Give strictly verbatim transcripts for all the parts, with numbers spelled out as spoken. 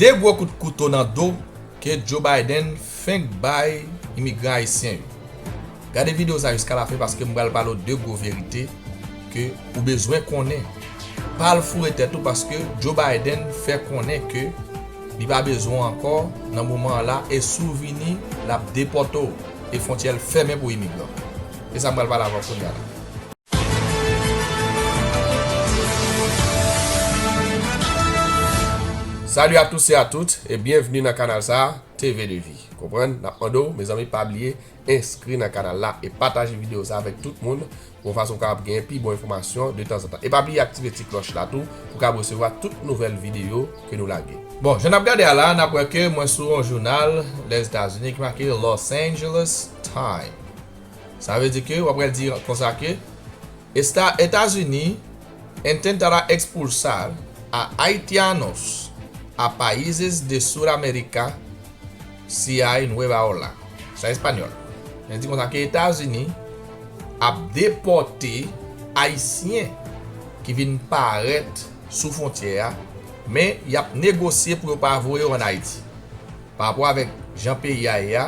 De gwo kout kouto nan do ke Joe Biden fenk bay imigran ayisyen yo. Gade videyo sa jiska lafen paske m pral pale w de gwo verite ke ou bezwen konnen. Pa al foure tèt ou paske Joe Biden fè konnen ke li pa bezwen w ankò nan moman an la e si w vini, l ap depòte w e fwontyè l fèmen pou imigran. E sa m pral pale avè w kounye a la. Salut à tous et à toutes et bienvenue nan kanal sa, T V de Vie. Konprann? N ap mande w, mezanmi, pa bliye enskri nan kanal la e pataje videyo sa avèk tout moun, pou yon fason w kapab genyen pi bon enfòmasyon de tanzantan. E pa bliye aktive ti klòch la tou, pou w kapab resevwa tout nouvèl videyo ke nou lage. Bon, jan n ap gade a la, n ap wè ke mwen sou yon jounal Lèzetazini ki make Los Angeles Times. Sa vle di ke w ap wè l di konsa ke Esta-, Etazini intentará expulsar a haitianos a países de Suramérica si hay nueva ola. Sa espanyòl. Men di konsa ke Etazini ap depòte Ayisyen ki vin parèt sou fwontyè a, men y ap negosye pou yo pa voye yo ann Ayiti. Pa rapò avèk jan peyi a ye a,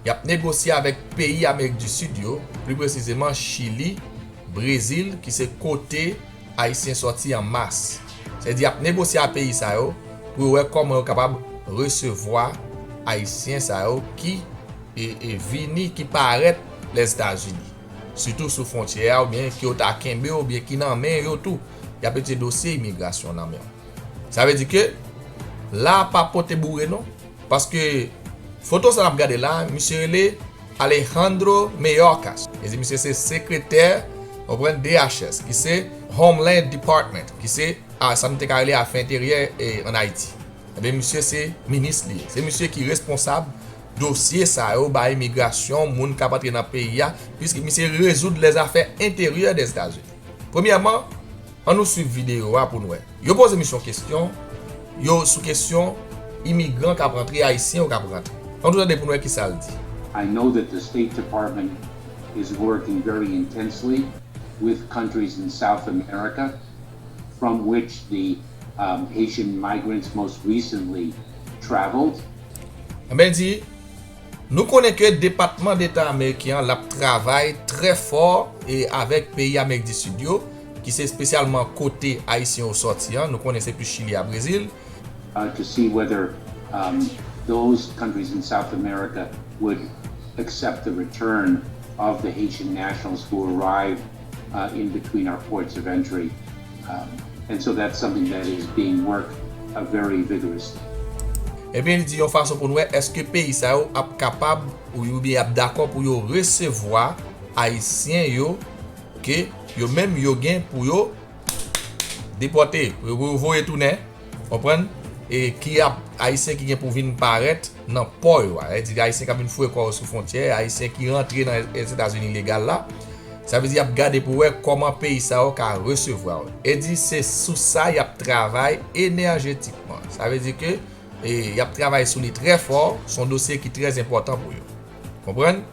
y ap negosye avèk peyi Amerik di Sid yo, pli presizeman Chili, Brezil, ki se kote Ayisyen sòti an mas. Sa vle di y ap negosye ak peyi sa yo pou yo wè kòman yo kapab resevwa Ayisyen sa yo ki, e, e, vini, ki parèt Lèzetazini. Sitou sou fwontyè a, oubyen ke yo ta kenbe, oubyen ki nan men yo tou. Y ap etidye dosye imigrasyon nan men yo. Sa vle di ke la pa pote boure non. Paske foto sa n ap gade la, misye rele Alejandro Mayorkas. E di misye se sekretè, w konprann, D H S, ki se Homeland Department, ki se, a, sa nou te ka rele afè enteryè, e, ann Ayiti. Ebyen, misye se minis li ye. Se misye ki responsab dosye sa yo, bay imigrasyon, moun k ap antre nan peyi a, piske misye rezoud lèzafè enteryè Dèzetazini. Premyèman, ann nou swiv videyo a pou n wè. Yo poze misye yon kesyon, yo sou kesyon imigran k ap rantre, Ayisyen yo k ap rantre. Ann nou tande pou n wè kisa l di. I know that the State Department is working very intensely with countries in South America, from which the, um, Haitian migrants most recently traveled. Ebyen, di, nou konnen ke Depatman Deta ameriken an, l ap travay trè fò e avèk peyi Amerik di Sid yo, ki se espesyalman kote Ayisyen yo sòti an. Nou konnen se plis Chili a Brezil. Uh, to see whether, um, those countries in South America would accept the return of the Haitian nationals who arrive, uh, in between our ports of entry. Um, and so that's something that is being worked, uh, very vigorously. Ebyen, li di yon fason pou n wè èske peyi sa yo ap kapab ou, oubyen ap dakò pou yo resevwa Ayisyen yo, ke yo menm yo gen pou yo depòte, pou yo, pou yo voye tounen, konprann? E ki ap, Ayisyen ki gen pou vin parèt nan pò yo a. Sa vle di Ayisyen k ap vin foure kò yo sou fwontyè, Ayisyen ki rantre nan Lèzetazini legal la. Sa vle di y ap gade pou wè kòman peyi sa yo ka resevwa yo. E di se sou sa y ap travay enèjetikman. Sa vle di ke, e, y ap travay sou li trè fò, se yon dosye ki trè enpòtan pou yo. Konprann?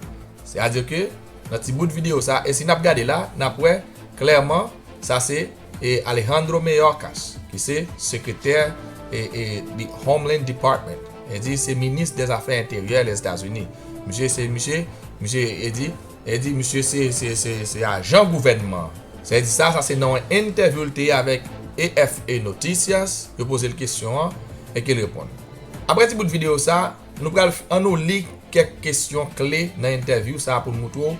Sètadi ke nan ti bout videyo sa, e si n ap gade la, n ap wè klèman, sa se, e, Alejandro Mayorkas, ki se sekretè, e, e, di Homeland Department. E di se minis dèzafè enteryè Lèzetazini. Misye se, misye, misye, e di, e di misye se, se, se, se ajan gouvènman. Sa vle di sa, sa se nan yon entèvyou l te ye avèk A F A Noticias, yo poze l kesyon an, e ke l reponn. Apre ti bout videyo sa, nou pral f-, ann nou li kèk kesyon kle nan entèvyou sa a pou n moutre w,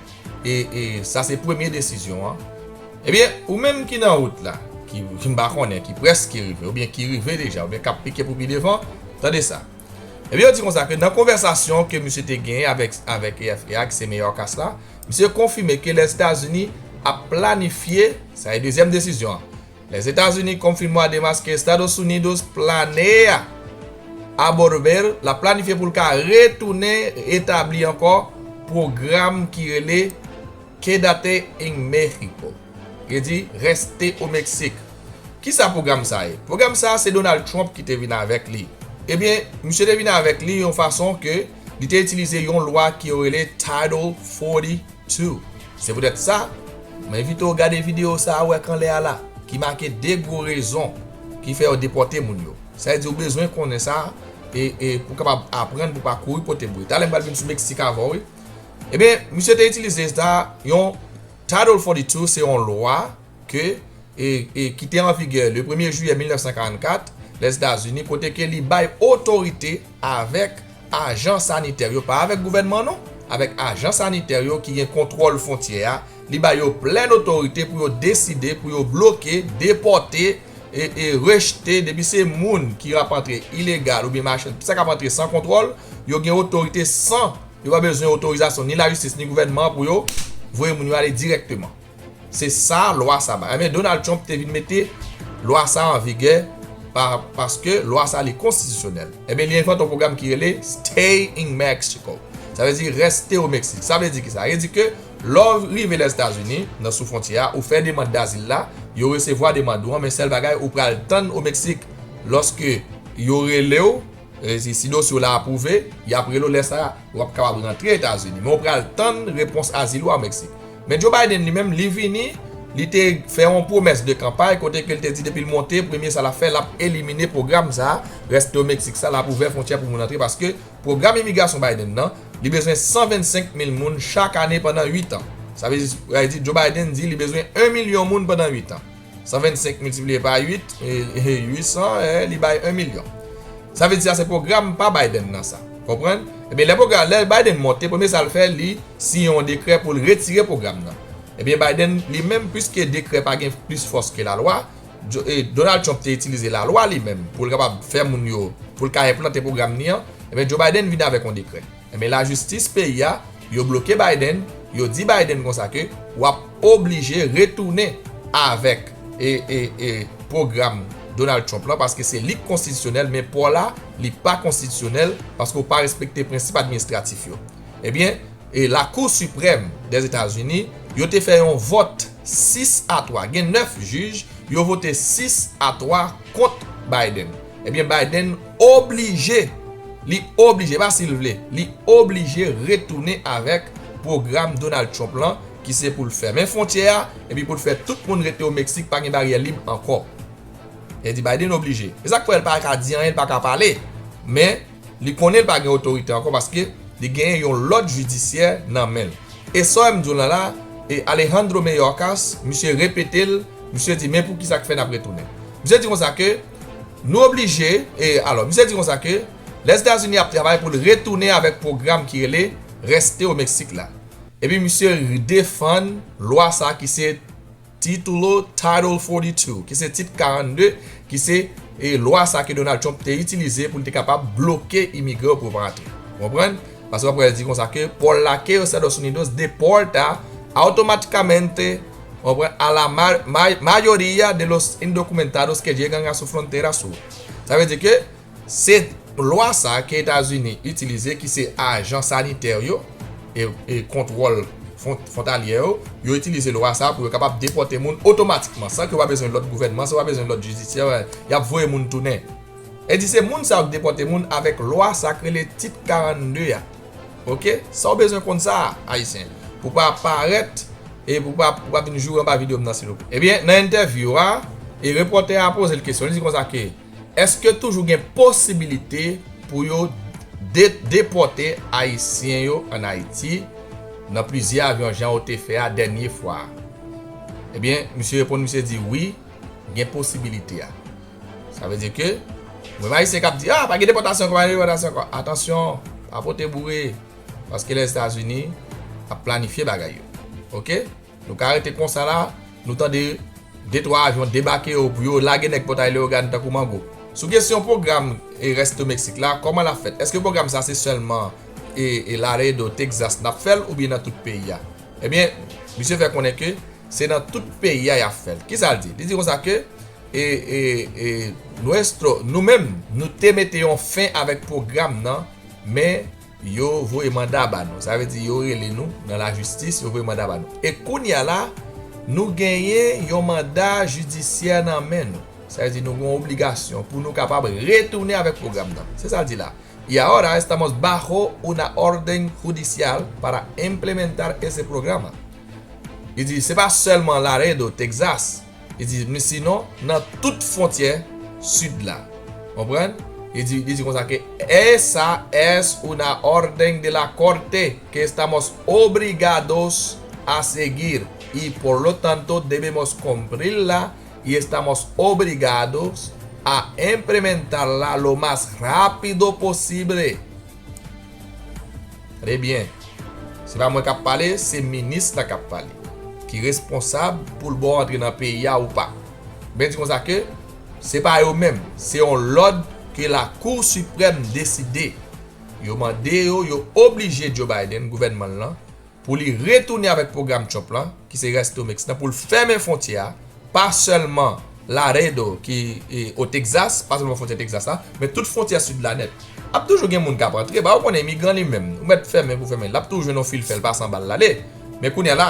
e, e sa se premye desizyon an. Ebyen, ou menm ki nan wout la, ki, ki m pa konnen, ki prèske rive, oubyen ki rive deja, oubyen k ap pike pou pi devan, tande sa. Ebyen, yo di konsa ke nan konvèsasyon ke misye te genyen avèk, avèk A F A, ki se Mayorkas la, misye konfime ke Lèzetazini ap planifye, sa e dezyèm desizyon an, Lèzetazini confirmó además que Estados Unidos planea a volver, l ap planifye pou l ka retounen etabli ankò pwogram ki rele Quédate en México, ki di Reste au Mexique. Kisa pwogram sa ye? Pwogram sa se Donald Trump ki te vin avèk li. Ebyen, misye te vin avèk li yon fason ke li te itilize yon lwa ki yo rele Title forty-two. Se poutèt sa, mwen envite w gade videyo sa a ou wè k anlè a la, ki make de gwo rezon ki fè yo depòte moun yo. Sa vle di ou bezwen konnen sa, e, e pou kapab aprann, pou pa kouri pote bri. Talè m pral vin sou Meksik avè w, wi. Ebyen, misye te itilize sa, yon Title forty two, se yon lwa ke, e, e, ki te an vigè le premye jiyè mil nèf san karannkat, Lèzetazini, kote ke li bay otorite avèk ajan sanitè yo, pa avèk gouvènman non, avèk ajan sanitè yo ki gen kontwòl fwontyè a, li ba yo plèn otorite pou yo deside, pou yo bloke, depòte, e, e rejte, depi se moun ki ap antre ilegal oubyen machann, sa k ap antre san kontwòl, yo gen otorite san, yo pa bezwen otorizasyon ni lajistis ni gouvènman an pou yo voye moun yo ale dirèkteman. Se sa lwa sa ba. Ebyen, Donald Trump te vin mete lwa sa an vigè pa, paske lwa sa li konstitisyonèl. Ebyen, li envante yon pwogram ki rele Stay in Mexico. Sa vle di reste o Meksik. Sa vle di ki sa? Li di ke lè w rive Lèzetazini, nan sou fwontyè a, ou fè demann dazil la, yo resevwa demann ou an, men sèl bagay, ou pral tann o Meksik. Lòske yo rele w, e, si, si dosye w la apwouve, y ap rele w lè sa a, w ap kapab rantre Etazini. Men w pral tann repons azil ou a Meksik. Men Joe Biden li menm, li vini, li te fè yon pwomès de kanpay kote ke l te di depi l monte, premye sa l ap fè, l ap elimine pwogram sa a, reste o Meksik sa, l ap ouvè fwontyè pou moun antre paske pwogram imigrasyon Biden nan, li bezwen san vennsenk mil moun chak ane pandan uit an. Sa vle di, sa vle di Joe Biden di li bezwen yon milyon moun pandan uit an. San vennsenk miltipliye pa uit, e, e, uit san, e, li bay yon milyon. Sa vle di sa se pwogram pa Biden nan sa. Konprann? Ebyen, lè pwogram, lè Biden monte, premye sa l fè, li siyen yon dekrè pou l retire pwogram nan. Ebyen, Biden, li menm, piske dekrè pa gen plis fòs ke lalwa, Jo-, e, Donald Trump te itilize lalwa li menm pou l kapab fè moun yo, pou l ka enplante pwogram li an, ebyen, Joe Biden vin avèk yon dekrè. Ebyen, lajistis peyi a, yo bloke Biden, yo di Biden konsa ke w ap oblije retounen avèk, e, e, e, pwogram Donald Trump lan, paske se li k konstitisyonèl, men pa w la, li pa konstitisyonèl, paske w pa respekte prensip administratif yo. Ebyen, e Lakou Siprèm Dèzetazini, yo te fè yon vòt sis a twa. Gen nèf jij, yo vote sis a twa kont Biden. Ebyen, Biden oblije, li oblije, pa si l vle, li oblije retounen avèk pwogram Donald Trump lan, ki se pou l fèmen fwontyè a, epi pou l fè tout moun rete o Meksik, pa gen baryè lib ankò. E di Biden oblije. E sa k fè l pa ka di anyen, l pa ka pale. Men, li konnen l pa gen otorite ankò paske li genyen yon lòd jidisyè nan men l. E sa w wè m di w lan la, e Alejandro Mayorkas, misye repete l, misye di, men poukisa k fè n ap retounen? Misye di konsa ke nou oblije, e alò, misye di konsa ke Lèzetazini ap travay pou l retounen avèk pwogram ki rele Reste o Meksik la. Epi misye defann lwa sa ki se Titulo Title forty two, ki se tit karannde, ki se, e, lwa sa ke Donald Trump te itilize pou l te kapab bloke imigre yo pou yo pa rantre. Ou konprann? Paske w ap wè l di konsa ke por la que los Estados Unidos deporta automáticamente, ou konprann, a la ma-, ma-, mayoría de los indocumentados que llegan a su frontera sur. Sa vle di ke se lwa sa ke Etazini itilize, ki se ajan sanitè yo e, e kontwòl fwon-, fwontalyè yo, yo itilize lwa sa pou yo kapab depòte moun otomatikman, san ke yo pa bezwen lòd gouvènman, san yo pa bezwen lòd jidisyè, y ap voye moun tounen. E di se moun sa yo k depòte moun avèk lwa sa k rele Tit karannde a. Oke? Sa w bezwen konn sa, Ayisyen. Pou pa parèt e pou pa, pou pa vin joure anba videyo m nan, silvouplè. Ebyen, nan entèvyou a, e repòtè a poze l kesyon, li di konsa ke, èske toujou gen posibilite pou yo de-, depòte Ayisyen yo ann Ayiti nan plizyè avyon jan yo te fè a dènye fwa a? Ebyen, misye reponn, misye di wi, gen posibilite a. Sa vle di ke, mwen, Ayisyen k ap di, a, pa gen depòtasyon ankò, pa gen depòtasyon ankò. Atansyon, pa pote boure, paske Lèzetazini ap planifye bagay yo. Oke? Nou ka rete konsa la, nou tande de twa avyon debake yo pou yo lage nèg Pòtay Leyogàn tankou mango. Sou kesyon pwogram e Reste Mexique la, kòman l ap fèt? Èske pwogram sa se sèlman e, e Laredo, Texas n ap fè l oubyen nan tout peyi a? Ebyen, misye fè konnen ke se nan tout peyi a y ap fè l. Kisa l di? Li di konsa ke e, e, e, nuestro, nou menm, nou te mete yon fen avèk pwogram nan, men yo voye manda ba nou. Sa vle di yo rele nou nan lajistis, yo voye manda ba nou. E kounye a la, nou genyen yon manda jidisyè nan men nou. Sa vle di nou gen yon obligasyon pou nou kapab retounen avèk pwogram nan. Se sa l di la. Y ahora estamos bajo una orden judicial para implementar ese programa. Li di, se pa sèlman Laredo, Texas. Li di, men sinon, nan tout fwontyè sid la. Konprann? Li di, li di konsa ke esa es una orden de la corte que estamos obligados a seguir y por lo tanto debemos cumplirla y estamos obligados a implementarla lo más rápido posible. Tande byen. Se pa mwen k ap pale, se minis la k ap pale. Ki responsab pou l ba w antre nan peyi a ou pa. Ben di konsa ke se pa yo menm, se yon lòd ke Lakou Siprèm deside. Yo mande yo, yo oblije Joe Biden, gouvènman l lan, pou li retounen avèk pwogram Trump lan, ki se Resto Mexique lan, pou l fèmen fwontyè a, pa sèlman Laredo ki e, o Texas, pa sèlman fwontyè Texas la, men tout fwontyè sid la nèt. Ap toujou gen moun k ap antre, ba ou konnen imigran li menm, ou mèt fèmen pou fèmen, l ap toujou jwenn yon fil fè l pa san bal l ale. Men kounye a la,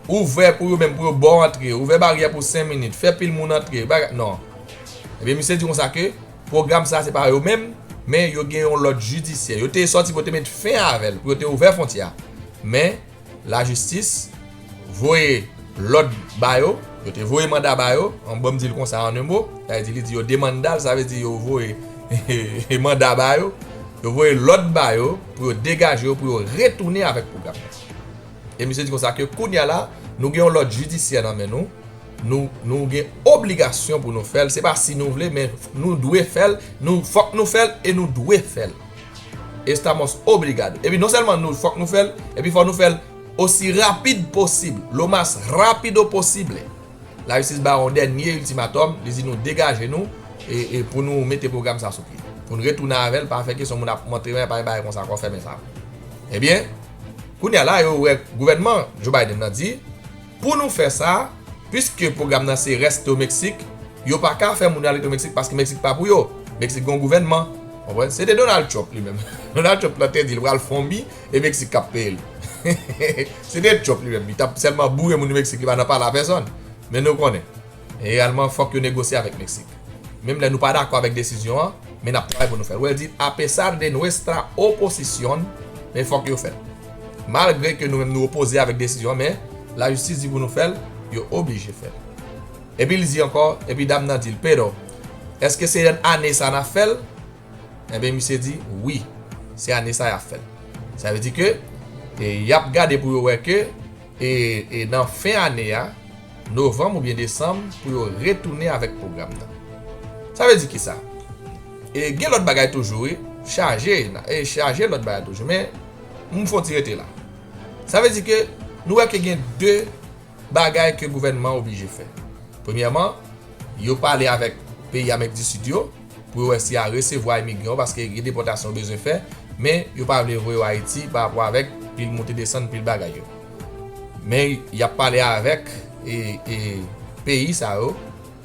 ouvè pou yo menm, pou yo ba w antre, ouvè baryè pou senk minit, fè pil moun antre, bagay, non. Ebyen, misye di konsa ke pwogram sa se pa yo menm, men yo gen yon lòd jidisyè. Yo te sòti pou yo te met fen avè l, pou yo te ouvè fwontyè a. Men, lajistis voye lòd ba yo, yo te voye manda ba yo, an ban m di l konsa an en mo, sa vle di li di yo de manda l, sa vle di yo voye manda ba yo, yo voye lòd ba yo pou yo degaje yo, pou yo retounen avèk pwogram nan. E misye di konsa ke kounye a la, nou gen yon lòd jidisyè nan men nou, nou, nou gen obligasyon pou nou fè l, se pa si nou vle, men nou dwe fè l, nou fòk nou fè l e nou dwe fè l. Estamos obligados. Epi non sèlman nou fòk nou fè l, epi fò nou fè l aussi rapid posib, lo más rápido posible. Lajistis ba yon dènye iltimatòm, li di nou degaje nou e, e pou nou mete pwogram sa sou pye. Pou nou retounen avè l, pa fè kesyon moun ap montre men pa bagay konsa ankò, fèmen sa. Ebyen, kounye a la yo wè gouvènman Joe Biden nan di, pou nou fè sa, piske pwogram nan se Resto Mexique, yo pa ka fè moun yo al Resto Mexique paske Mexique pa pou yo. Mexique gen yon gouvènman. Konprann? Se te Donald Trump li menm. Donald Trump lan te di l pral fonmi e Mexique k ap peye l. Se te Trump li menm. Li t ap sèlman boure moun Mexique, li pa nan pale a pèsonn. Men nou konnen, jeneralman, fòk yo negosye avèk Mexique. Menm lè nou pa dakò avèk desizyon an, men n ap travay pou nou fè l. Wè, l di, a pesar de nuestra oposición, men fòk yo fè l. Malgre ke nou menm nou opoze avèk desizyon an, men lajistis di pou nou fè l, yo oblije fè l. Epi l di ankò, epi dam nan di l, pero, èske se ane sa n ap fè l? Ebyen, misye di, wi, se ane sa y ap fè l. Sa vle di ke e, y ap gade pou yo wè ke e, e nan fen ane a, novanm oubyen desanm, pou yo retounen avèk pwogram nan. Sa vle di kisa? E, gen lòt bagay toujou, wi. Chaje, e chaje lòt bagay toujou. Men, m fon ti rete la. Sa vle di ke nou wè ke gen de bagay ke gouvènman an oblije fè. Premyèman, yo pale avèk peyi Amerik di Sid yo pou yo wè si y a resevwa imigran yo, paske gen depòtasyon yo bezwen fè, men yo pa vle voye yo Ayiti pa rapò avèk pil moute desann, pil bagay yo. Men y ap pale avèk e, e, peyi sa yo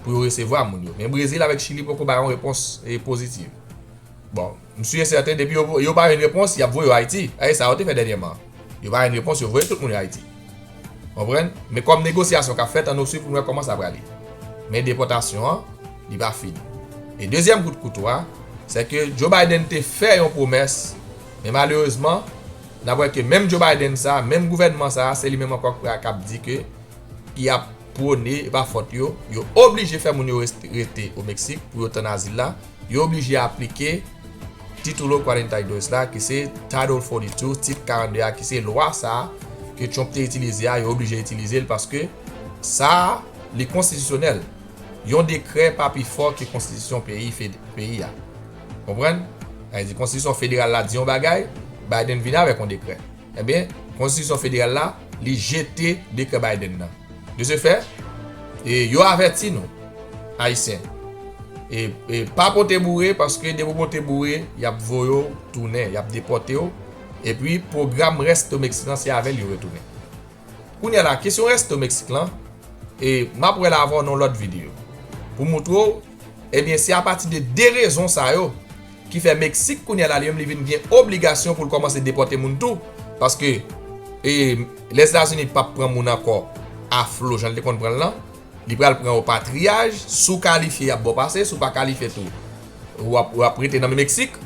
pou yo resevwa moun yo. Men Brezil avèk Chili poko bay yon repons e, pozitif. Bon, m si e sèten, depi yo, yo pa jwenn repons, y ap voye yo Ayiti. A, e sa yo te fè dènyèman. Yo pa jwenn repons, yo voye tout moun yo Ayiti. Konprann? Men kòm negosyasyon k ap fèt, ann nou swiv pou n wè kòman sa prale. Men depòtasyon an, li pa fini. E dezyèm kout kouto a, se ke Joe Biden te fè yon pwomès, men malerezman, n ap wè ke menm Joe Biden sa, menm gouvènman sa, se li menm ankò k ap di ke ki ap pwone, e pa fòt yo, yo oblije fè moun yo reste, rete o Meksik pou yo tann azil la, yo oblije aplike Título cuarenta y dos la, ki se Title forty-two, Tit karannde a, ki se lwa sa a ke Trump te itilize a, yo oblije itilize l paske sa a, li konstitisyonèl. Yon dekrè pa pi fò ke konstitisyon peyi, fed-, peyi a. Konprann? Sa vle di konstitisyon federal la di yon bagay, Biden vin avèk yon dekrè. Ebyen, konstitisyon federal la, li jete dekrè Biden nan. De ce fait, e yo avèti nou, Ayisyen. E, e pa pote boure, paske depi w pote boure, y ap voye w tounen, y ap depòte w. Epi, pwogram Resto Mexique lan, se avè l yo retounen. Kounye a la, kesyon Resto Mexique lan, e m ap wè l avè w nan yon lòt videyo. Pou moutre w, ebyen, se apati de de rezon sa yo ki fè Meksik kounye a la, li menm, li vin gen obligasyon pou l kòmanse depòte moun tou. Paske, e, Lèzetazini p ap pran moun ankò a flo, jan l te konn pran l lan. Li pral pran w patriyaj, si w kalifye, y ap ba w pase, si w pa kalifye tou, w ap, w ap rete nan men Meksik.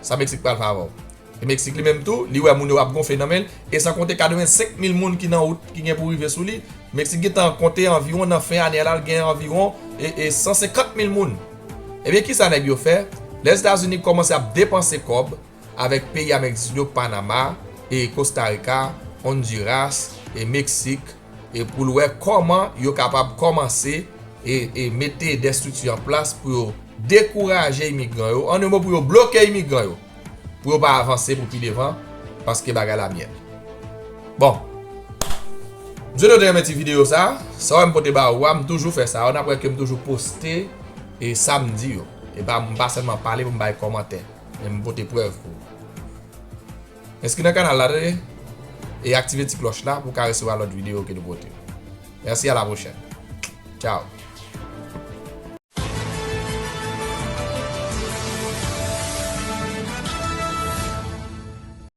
Sa Meksik pral fè avè w? E Meksik li menm tou, li wè moun yo ap gonfle nan men l, e san konte katrevensenk mil moun ki nan wout ki gen pou rive sou li. Meksik gentan konte anviwon nan fen ane a la, l gen anviwon, e, e san senkant mil moun. Ebyen, kisa nèg yo fè? Lèzetazini kòmanse ap depanse kòb avèk peyi Amerik di Sid yo, Panama, e Costa Rica, Honduras, e Meksik, e pou l wè kòman yo kapab kòmanse e, e mete de estrikti an plas pou yo dekouraje imigran yo, an yon mo, pou yo bloke imigran yo, pou yo pa avanse pou pi devan, paske bagay la myèl. Bon, m swete w te renmen ti videyo sa. Sa w wè m pote ba ou a, m toujou fè sa. Ou n ap wè ke m toujou poste e sa m di yo. E pa, m pa sèlman pale pou m bay kòmantè, men m pote prèv pou ou. Enskri nan kanal la, tande, e aktive ti klòch la pou w ka resevwa lòt videyo ke nou pote. Mèsi, a la pwochèn. Tchao.